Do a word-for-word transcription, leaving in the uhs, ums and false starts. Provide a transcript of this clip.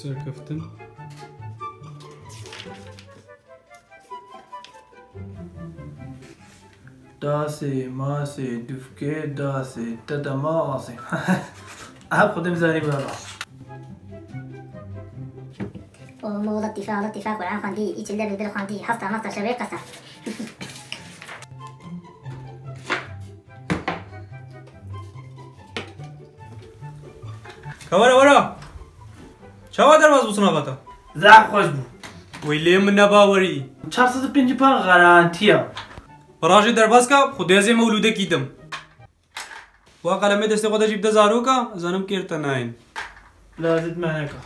Serkeftin. Dasê, masê, dufkê, dasê, te dema asê. Ev xwedê bizarî bira. O mo Letîfe, Letîfe, Quran xwendî, îçilde bildil xwendî, hafta mafta şevê qesem. Ka were, were. Çawa derbas bû sinava te? Zaf xweş bû. Wê lê min nebawerî. Çar sed û pêncî pa garantiya. Rajê derbas ka, xwedê ez ê mewlûdekî dim. Wa qelemê destê xwe de jî bide zaroka, zanim kêr te nayên. Lazit me neka.